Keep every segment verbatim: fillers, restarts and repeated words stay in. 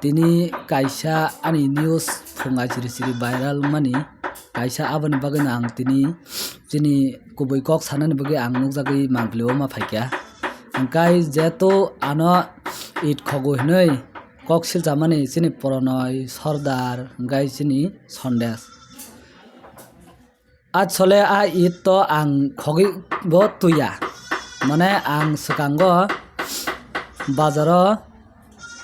Tini kaisa ani news phunga chiri chiri viral wngmani, kaisa aboni bagwino ang tini chini kubui kok sanani bagwi ang nukjagwi mangpili o ma phaikha. Hwnkhe jeto ano it khogo hinwi kok silchamani chini Pranay Sardar hwnkhe chini Sandesh. Asole a it to ang khogwi bo tuya. Mane ang swkango bazaro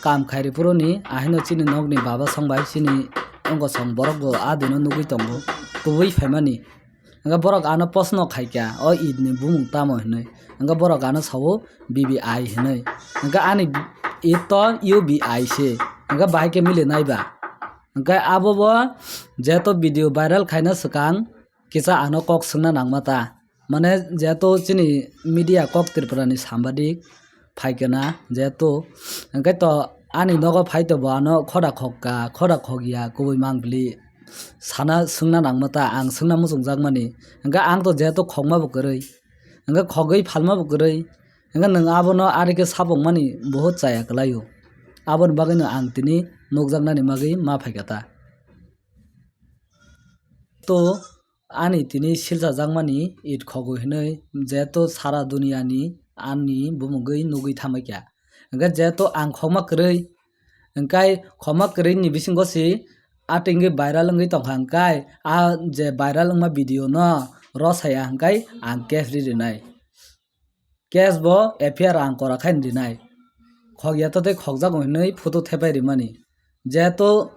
kam khairi phuruni ahino chini nokni baba song bai chini ongo song borok bo a dino nugwi tongo, tubui phaimani. Hwnkhe borok ano posno khaikha, o it ni bumung tamo hinwi. Hwnkhe borok ano sao B B I hinwi. Hwnkhe ani it to U B I se. Hwnkhe bahai khe mili nai ba. Hwnkhe abo bo jeto video viral khaina swkang kisa ano kok swngna nangma ta. Mane jeto chini media kok Tripura ni sambadik phaikha na jeto. Hwnkhe to ani nogo phai to bo ano khoda khokka, khoda khokya, kubui mangpili sana swngna nangma ta, ang swngna muchungjakmani. Hwnkhe ang to jeto khokma bo kwrwi. Hwnkhe khogwi phalma bo kwrwi. Hwnkhe nwng abono ari khe sapungmani buhut chaya kwlaio. Aboni bagwino ang tini nukjaknani bagwi ma phaikha ta. To ani tini silchajakmani it khogo hinwi jeto sara duniani ani bumungwi nugwi thamaikha. Hwnkhe jeto ang khokma kwrwi, hwnkhe khokma kwrwini bisingo se atingwi viral wngwi tongkha, hwnkhe a je viral wngma video no rw saya hwnkhe ang case ri rinai. Case bo F I R ang kora khaini rinai. Khokya to tei khokjago hinwi photo thepai rimani. Jeto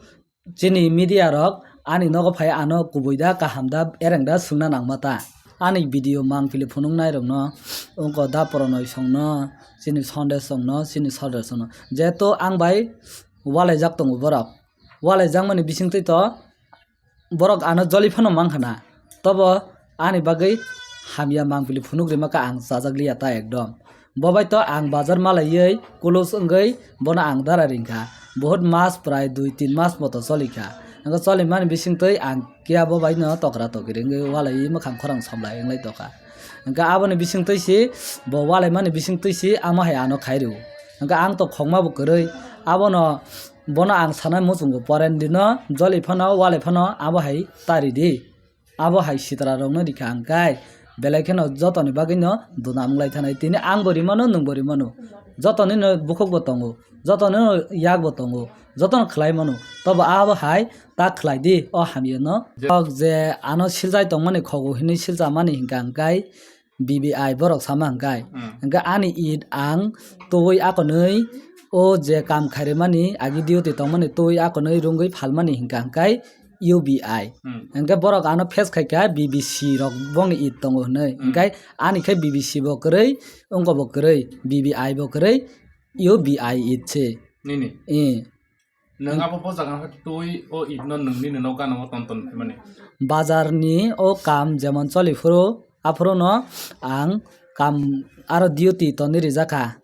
chini media rok ani nogo phai ano kubui da kaham da ereng da swngna nangma ta. Ani video mangpili phunuknai rokno wngkha da Pranay songno, chini Sandesh songno, chini Sardar songno. Jeto ang bai walaijak tongo borok. Walaijakmani bisingtwi to borok ano joli phano mankha na, tobo ani bagwi hamya mangpili phunuk rima kha ang chajakliya ta ekdom. Bo bai to ang bazar malaiwi kulos wngwi bono ang dara ringkha. Bohut mas prai dui tin mas moto cholikha. Hwnkhe cholimani bisingtwi ang kiya bo bai no tokra tokri wngwi walaiwi mwkhang khorang somlai wnglai tokha. Hwnkhe aboni bisingtwi si bo walaimani bisingtwi si amo hai ano khai rw. Hwnkhe ang to khokma bo kwrwi. Abono Bono ang sanai muchungo, porendino joli phano, walai phano abo hai ta ridi. Abo hai sitra rokno rikha ang kai, belai kheno jotoni bagwino duna wng lai thanai. Tini ang bo rimano, nwng bo rimano. Jotonino bukhuk bo tongo, jotonino yak bo tongo, jotono khlai mano. Tobo abo hai ta khlai di, o hamya no. Je- Kok je ano siljai tongmani khogo hinwi silchamani hinkha ang kai, B B I borok sama hwnkhe. Hmm. Hwnkhe ani it ang tubui akonwi o je kam khairemani agi duty tongmani tubui akonwi rungwi phalmani hwnkha hwnkhe U B I. Hmm. Hwnkhe borok ano face khaikha B B C rok bongni it tongo hwnwi. Hmm. Hwnkhe ani khe B B C bo kwrwi, wngkha bo kwrwi, B B I bo kwrwi, U B I it se. Nini? Eh. Nwng abo bo jaga no twi o it no nwng nini nok gana o ton ton phaimani. Bazar ni o kam jemon choli phuru, aphuru no ang kam aro duty tonwi rijak kha.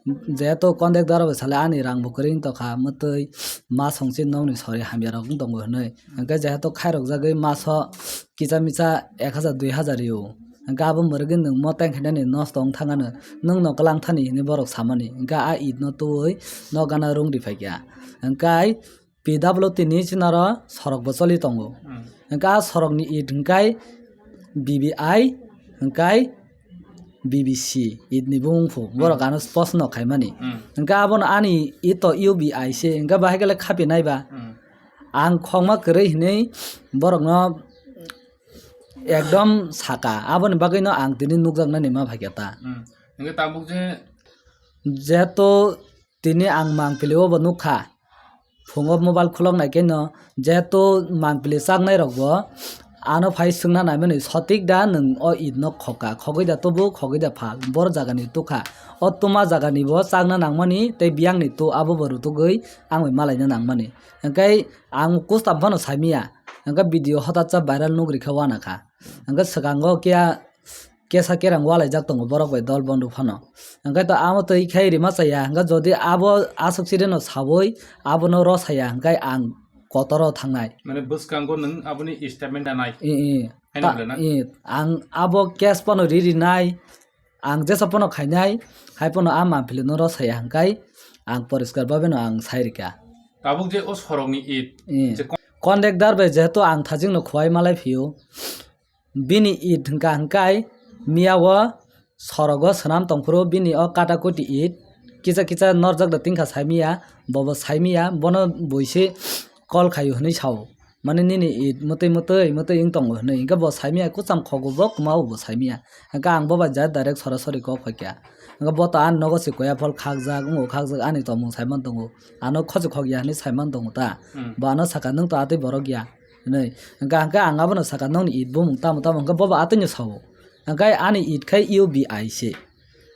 Jehetu contractor bo sale ani rang bo kwrwi wng tongkha, mwtwi ma songchi nokni sori hamya rok wng tongo hwnwi. Hwnkhe jehetu khairok jagwi maso kisa misa ek hazar dui hazar rio. Hwnkhe abo mwrwgwi nwng mo tang khainani nosto wng thangano, nwng no kwlang thani hinwi borok samani. Hwnkhe a it no twiwi nok gana rung ri phaikha. Hwnkhe P W D ni chinaro sorok bo choli tongo. Hmm. Hwnkhe a sorok ni it hwnkhe B B I hwnkhe B B C it ni bumung phu. Borok ano post no khaimani. Hmm. Hwnkhe abono ani it to U B I se, hwnkhe bahai khe le khapi nai ba. Hmm. Ang khokma kwrwi hinwi borokno ekdom saka, aboni bagwino ang tini nukjaknani ma phaikha ta. Hmm. Hwnkhe tabuk je jehetu tini ang mangpili o bo nukha, phungo mobile khulok nai khe no, jehetu mangpili chaknai rok bo ano phai swngna naimani, sotik da nwng o it no khokha, khogwi da tubu, khogwi da phal, bor jagani tukha, o tuma jagani bo chakna nangmani tei biyangni tu abo bo rutugwi ang bai malaina nangmani. Hwnkhe ang kustam phano saimiya, hwnkhe video hotatsa viral nugri khe uanakha. Hwnkhe swkango kiya kesa kerang ualaijak tongo borok bai dol bondo phano. Hwnkhe to amo twi khai rima chaya, hwnkhe jodi abo aswk sireno sawi abono rw saya, hwnkhe ang kotoro thangnai. Mane bwskango nwng aboni statement anai. I, i. Haino Ta-, bwle na? I, ang abo case phano ri rinai, ang jesa phano khainai, hai phano a mangpili no rw saya hwnkhe Ang poriskar bhabeno ang sai rikha. Tabuk je o sorokni it, eh, je kon- Contractor bai jehetu ang thajikno khwai malai phio, bini it hwnkha hwnkhe miya o sorogo swnam tongphuru bini o kata koti it kisa kisa norjak da tingkha saimiya, bobo saimiya, bono buisi call khaio hwnwi sao. Mane nini it mwtwi mwtwi mwtwi wng tongo hwnwi. Hwnkhe bo saimiya, kwcham khogo bo, kwmao bo saimiya. Hwnkhe ang bo bai jat direct sorasori kok phaikha. Hwnkhe bo to ani nogo se koya phol khakjak, wngo khakjak, ani tongmung saiman tongo. Ano khochi khok ya hwnwi saiman tongo ta. Hmm. Bo ano saka, "Nwng to atwi borok ya," hwnwi. Hwnkhe, hwnkhe ang abono saka, "Nokni it bumung tamo tamo," hwnkhe bo bo atwino sao. Hwnkhe ani it khai U B I se.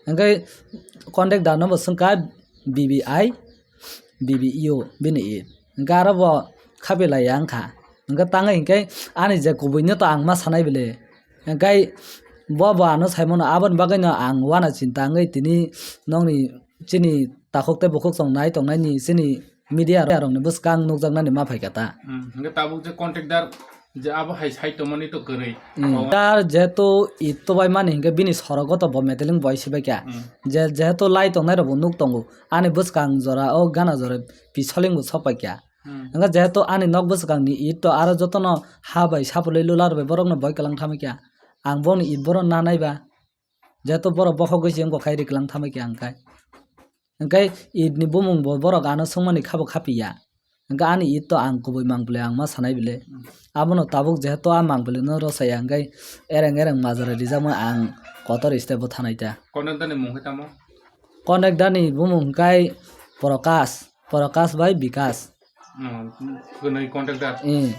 Hwnkhe contractor no bo swngkha B B I, B B U bini it. Hwnkhe aro bo khapi laiya wngkha. Hwnkhe tangwi hinkhe ani je kubui no to ang ma sanai bile. Hwnkhe bo bo ano saimano, aboni bagwi no ang uana chinta wngwi tini nokni chini takhuk tei bukhuk chwng nai tongnaini chini media rokni bwskang nukjaknani ma phaikha ta. Hmm, hwnkhe tabuk je contractor je abo hai side tongmani to kwrwi. Hmm. Abo tar jehetu it tobai mani hinkhe bini sorogo to bo meteling boi sibaikha. Hmm. Je, jehetu lai tongnai rokbo nuk tongo. Ani bwskang jora o gana jora pisoling bo sokpaikha. Hmm. Hwnkhe jehetu ani nok bwskangni it to aro jotono ha bai sapulwi lular bai borokno boi kwlang thamaikha. Ang boni it bohrok nanaiba. Jehetu borok bokhok gwi se wngkha khai riklang thamaikha ang khai. Hwnkhe it ni bumung bo borok ano swngmani khabo khapiya. Hwnkhe ani it to ang kubui mang bwlwi ang ma sanai bile. Hmm. Abono tabuk jehetu a mang bwlwi no rwchaya, hwnkhe ereng ereng majra rijakma ang kotor step o thanai ta. Contractor ni mung khe tamo? Contractor ni bumung hwnkhe Prakash, Prakash bai Bikash. Hmm, kwnwi contractor. Hmm.